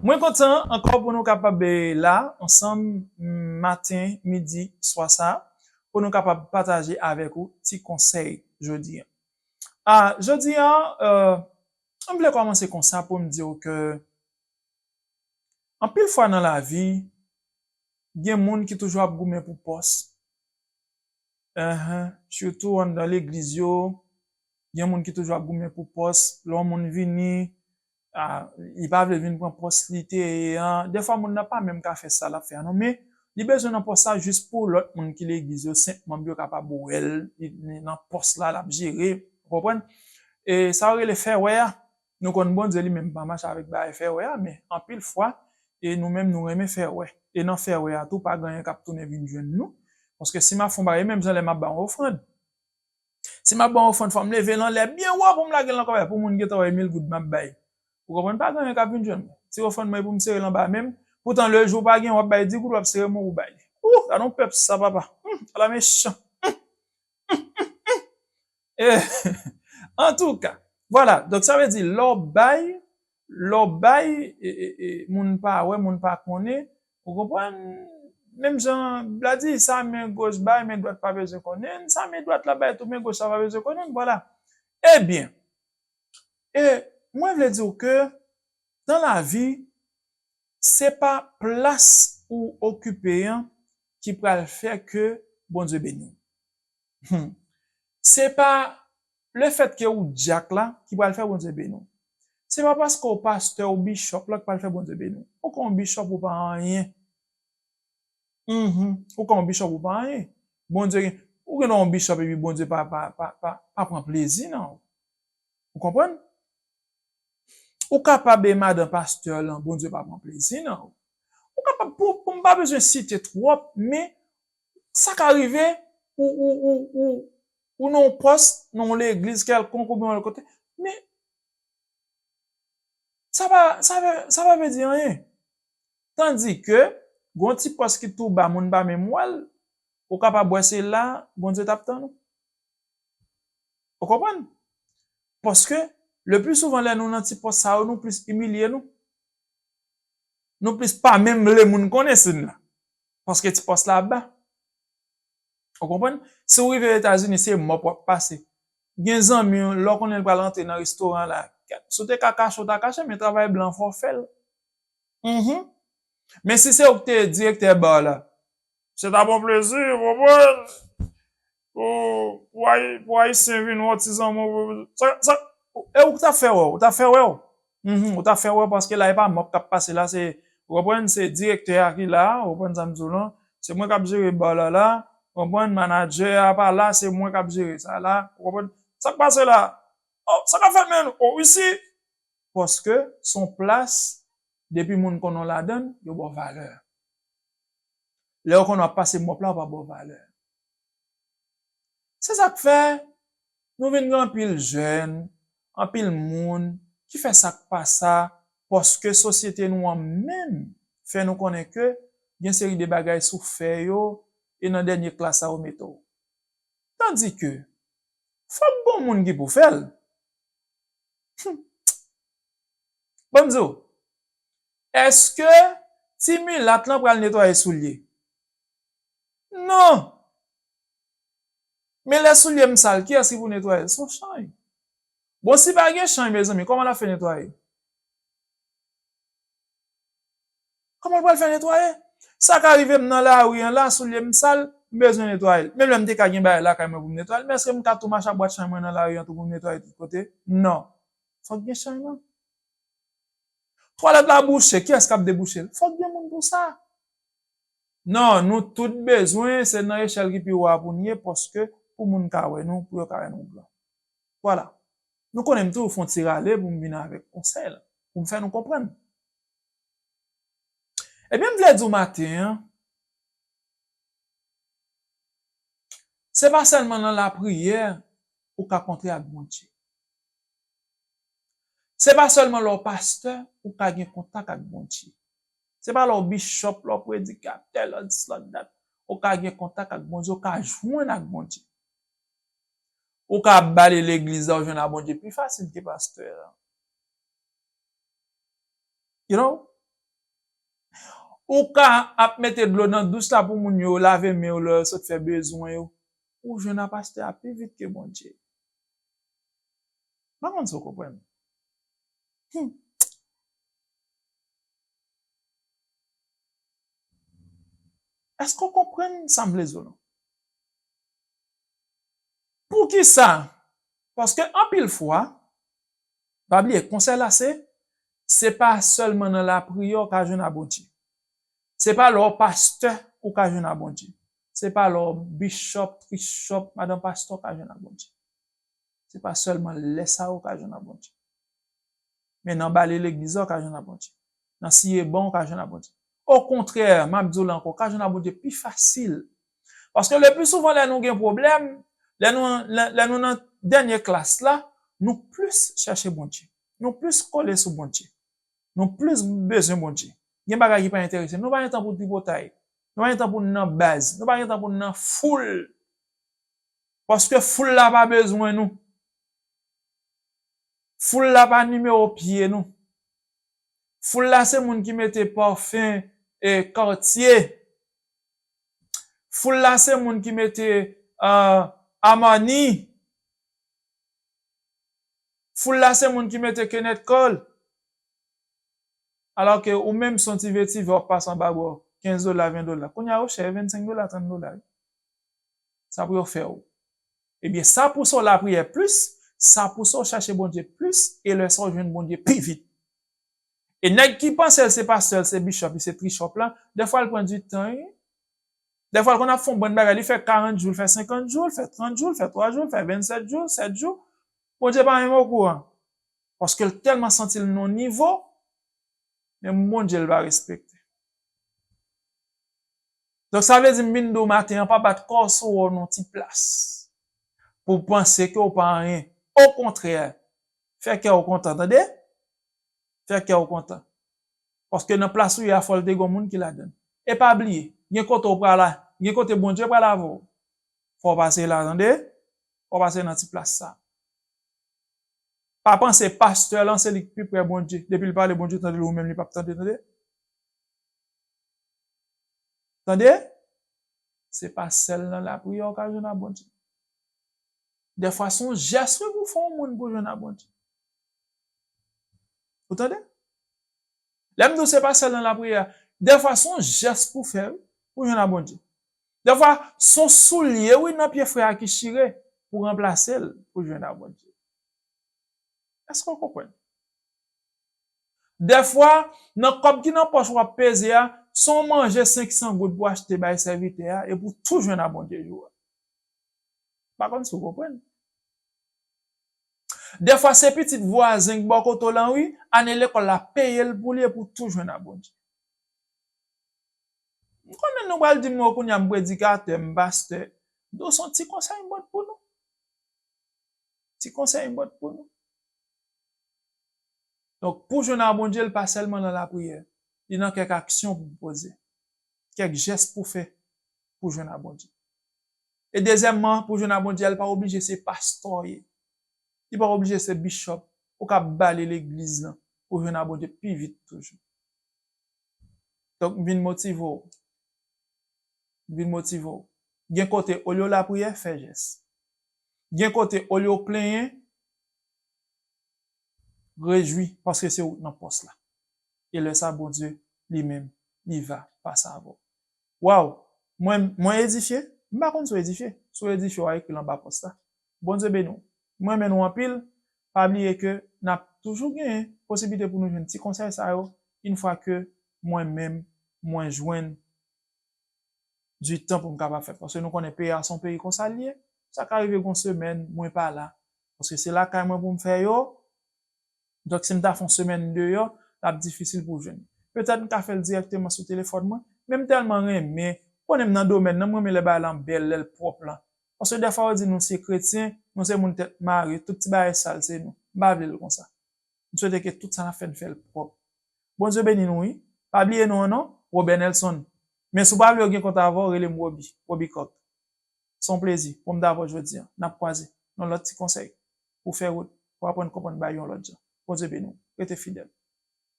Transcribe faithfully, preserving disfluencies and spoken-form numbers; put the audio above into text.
Mwen kontan ankò pou nou kapab, eh, la ansanm maten, midi, swa sa, pou nou kapab pataje avèk ou ti konsèy jodi a. Ah, jodi a, euh, m vle kòmanse konsa pou m di w ke anpil fwa nan lavi, gen moun ki toujou ap goumen pou pòs. Enhen, sitou anndan legliz yo, gen moun ki toujou ap goumen pou pòs. Lè yon moun vini, ah, li pa vle vin pran pòs li te ye an. Defwa, moun nan pa menm ka fè sa l ap fè a non, men li bezwen nan pòs la jis pou lòt moun ki legliz yo, senp manm yo kapab wè l, li, li nan pòs la, l ap jere, ou konprann? E sa yo rele fè wè a. Nou konn Bondye li menm pa mache avèk bagay fè wè a, men anpil fwa, e nou menm nou renmen fè wè. E nan fè wè a tou, pa gen anyen k ap tounen vin jwenn nou. Paske si m ap fè yon bagay, menm jan lè m ap ba yon ofrann. Si m ap ba yon ofrann, fò m leve l anlè byen wo pou m lage l nan kòb la, pou moun gentan wè mil goud m ap bay. Ou konprann? Pa gen anyen k ap vin jwenn mwen. Ti ofrann mwen pou m sere l anba men m. Poutan, lè jou pa gen, w ap bay di goud, w ap sere men w pou bay li. Ou, gade yon pèp sa, papa. Hum, ala mechan. Eh, antouka, vwala. Donk, sa vle di, lè w bay, lè w bay, e, e, e, moun pa wè, moun pa konnen, ou konprann? Menm jan Bib la di, sa men goch bay, men dwat pa bezwen konnen, sa men dwat la bay tou, men goch la pa bezwen konnen, vwala. Ebyen, e mwen vle di w ke, nan lavi, se pa plas ou okipe an ki pral fè ke Bondye beni w. Hmm. Se pa lefètke ou dyak la ki pral fè Bondye beni w. Se pa paske ou pastè ou bishop la ki pral fè Bondye beni w. Ou ka yon bishop ou pa anyen. Mhm. Ou ka yon bishop ou pa anyen. Bondye gen, ou gen yon bishop epi Bondye pa, pa, pa, pa, pa pran plezi nan ou. Ou konprann? Ou kapab e madan pastè lan, Bondye pa pran plezi nan ou. Ou kapab, pou, pou m pa bezwen site twòp, men sa ka rive, ou, ou, ou, ou, ou nan yon pòs, nan yon legliz kèlkonk oubyen yon lòt kote, men sa pa, sa pa, sa pa vle di anyen. Tandike, gon ti pòs ki tou ba, moun pa menm wè l, ou kapab wè se la Bondye t ap tann ou. Ou konprann? Paske, le pli souvan, lè nou nan ti pòs sa yo, nou plis imilye nou. Nou plis pa menm vle moun konnen si n la. Paske ti pòs la ba. Ou konprann? Si w rive Etazini, se mòp w ap pase. Gen zanmi w, lè w konnen l pral antre nan restoran la, si w te ka kache, w ta kache, men travay blan fè w fè l. Mhm. Men si se ou ki te direktè bar la, se ta bon plezi, ou konprann? Pou, pou, Ayi-, pou Ayisyen vin wè ti zanmi w, sa, sa, e ou ki ta fè wè, ou ta fè wè, ou. Mhm, ou ta fè wè paske la e pa mòp k ap pase la, se, ou konprann, se direktè a ki la, ou konprann sa m di w lan, se mwen k ap jere bar la la, ou konprann, manadjè a pa la, se mwen k ap jere sa la, ou konprann, sa k pase la, oh, sa k ap fèt menm, oh, isi, paske se yon plas, depi moun konnen w ladan l, yo ba w valè. Lè yo konnen w ap pase mòp la, yo pa ba w valè. Se sa k fè nou vin gen anpil jèn, anpil moun ki fè sa k pa sa, paske sosyete nou an menm fè nou konnen ke gen seri de bagay si w fè yo, e nan dènye klas la yo mete w. Tandike, fòk gon moun ki pou fè l. Hum. Ban m di w, èske ti milat lan pral netwaye soulye? Non! Men lè soulye m sal, kiyès ki pou netwaye l? Se yon chany. Bon, si pa gen chany, mezanmi, kòman l ap fè netwaye? Kòman l pral fè netwaye? Sa ka rive m nan lari an la, soulye m sal, m bezwen netwaye l. Menm lè m te ka gen bagay lakay mwen pou m netwaye l, men èske m ka tou mache ak bwat chany mwen nan lari an tou pou m netwaye tout kote? Non. Fòk gen chany lan. Twalèt la bouche, kiyès k ap debouche l? Fòk gen moun pou sa. Non, nou tout bezwen, se nan echèl ki pi wo a pou n ye, paske pou moun ka wè nou, pou yo ka wè nou gran. Vwala. Nou konnen m toujou fè yon ti rale pou m vin avèk konsèy la, pou m fè nou konprann. Ebyen, m vle di w maten an, se pa sèlman nan lapriyè ou ka kontre ak Bondye. Se pa sèlman lè w pastè ou ka gen kontak ak Bondye. Se pa lè w bishop, lè w predikatè, lè w dis, lè w dat, ou ka gen kontak ak Bondye, ou ka jwenn ak Bondye. Ou ka ap bale legliz la, ou jwenn ak Bondye pi fasil ke pastè a. You know? Ou ka ap mete dlo nan douch la pou moun yo lave men yo lè yo sot fè bezwen yo. Ou jwenn a pastè a pi vit ke Bondye. M pa konn si w konprann. Hmm. Èske w konprann sa m vle di w lan? Poukisa? Paske anpil fwa, pa bliye, konsèy la se, se pa sèlman nan lapriyè w ka jwenn a Bondye. Se pa lè w pastè ou ka jwenn a Bondye. Se pa lè w bishop, trishop, madanm pastè w ka jwenn a Bondye. Se pa sèlman lè sa yo w ka jwenn a Bondye. Men nan bale legliz la, w ka jwenn a Bondye. Nan siye ban, w ka jwenn a Bondye. Okontrè, m ap di w la ankò, w ka jwenn a Bondye pi fasil. Paske le pli souvan, lè nou gen pwoblèm, lè nou, lè, lè nou nan dènye klas la, nou plis chèche Bondye. Nou plis kole sou Bondye. Nou plis bezwen Bondye. Gen bagay ki pa enterese nou. Nou pa gen tan pou tripotay. Nou pa gen tan pou n nan baz. Nou pa gen tan pou n nan foul. Paske foul la pa bezwen nou. Foul la pa nimewo pye nou. Foul la se moun ki mete pafen e Cartier. Foul la se moun ki mete uh, Armani. Foul la se moun ki mete Kenneth Cole. Alò ke ou menm se yon ti vetivè w ap pase anba bò kenz dola, ven dola. Kounye a yo chè, vennsenk dola, trant dola. Sa pou yo fè w. Ebyen, sa pouse w lapriyè plis, sa pouse w chache Bondye plis, e lè sa w jwenn Bondye pi vit. E nèg ki panse l se pastè, l se bishop, li se trishop la, dèfwa l pran di tan, wi. Dèfwa l konn ap fè yon bann bagay, li fè karant jou, l fè senkant jou, l fè trant jou, l fè twa jou, l fè vennsèt jou, sèt jou. Bondye pa menm okouran. Paske l tèlman santi l nan yon nivo, menm Bondye l pa respekte. Donk, sa vle di, m vin di w maten an, pa bat kò w si w wè w nan yon ti plas. Pou w panse ke w pa anyen. Okontrè, fè kè w kontan, tande? Fè kè w kontan. Paske nan plas ou ye a, fò l te gen yon moun ki ladan l. E pa bliye, gen kote w pral la, gen kote Bondye pral avè w. Fò w pase la, tande? Fò w pase nan ti plas sa. Pa panse pastè lan se li k pi pre Bondye. Depi l pale, Bondye tande l, ou menm li p ap tande, tande? Tande? Se pa sèl nan lapriyè w ka jwenn a Bondye. Dèfwa, se yon jès wi pou fè yon moun pou jwenn a Bondye. Ou tande? Lè m di w se pa sèl nan lapriyè, dèfwa, se yon jès pou fè wi, pou jwenn a Bondye. Dèfwa, se yon soulye wi nan pye frè a ki chire pou ranplase l pou jwenn a Bondye. Èske w konprann? Dèfwa, nan kòb ki nan pòch w ap peze a, se yon manje senk san goud pou achte bay sèvitè a, e pou tou jwenn a Bondye jou a. M pa konn si w konprann. Dèfwa, se pitit vwazen k bò kote w lan, wi, ane lekòl la peye l pou li, e pou tou jwenn a Bondye. M konnen nou pral di m, "Non, kounye a m predikatè, m pastè." M di w, se yon ti konsèy m pot pou nou. Ti konsèy m pot pou nou. Donk, pou jwenn a Bondye, l pa sèlman nan lapriyè. Li nan kèk aksyon pou poze. Kèk jès pou fè pou jwenn a Bondye. E dezyèmman, pou jwenn a Bondye, l pa oblije se pastè w ye. Li pa oblije se bishop. Ou ka bale legliz lan pou jwenn a Bondye pi vit toujou. Donk, m vin motive w. M vin motive w. Gen kote, olye w lapriyè, fè jès. Gen kote, olye w plenyen, rejwi, paske se ou k nan pòs la. E lè sa, Bondye, li menm, li va pase avè w. Waw! Mwen, mwen edifye? M pa konn si w edifye. Si w edifye, w a ekri l anba pòs la. Bondye beni w. Mwen renmen nou anpil. Pa bliye ke n ap toujou genyen posiblite pou nou jwenn ti konsèy sa yo, yon fwa ke mwen menm, mwen jwenn di tan pou m kapab fè. Paske nou konnen peyi a se yon peyi konsa l ye. Sa ka rive gon semèn, mwen pa la. Paske se lakay mwen pou m fè yo. Donk, si m ta fè yon semèn deyò, l ap difisil pou w jwenn. Petèt m ka fè l dirèkteman sou telefòn mwen, men m tèlman renmen, konnen m nan domèn nan, m renmen lè bagay lan bèl, lè l pwòp lan. Paske dèfwa yo di nou se kretyen, nou se moun tèt mare, tout ti bagay sal se nou. M pa vle l konsa. M swete ke tout sa n ap fè, n fè l pwòp. Bondye beni nou, wi. Pa bliye non an non, Robert Nelson. Men si w pa vle yo gen kont avè w, rele m Roby, Roby Coq. Se yon plezi pou m t avè w jodi a. N ap kwaze nan lòt ti konsèy pou fè wout, pou aprann konprann bagay yon lòt jan. Bondye beni w. Rete fidèl.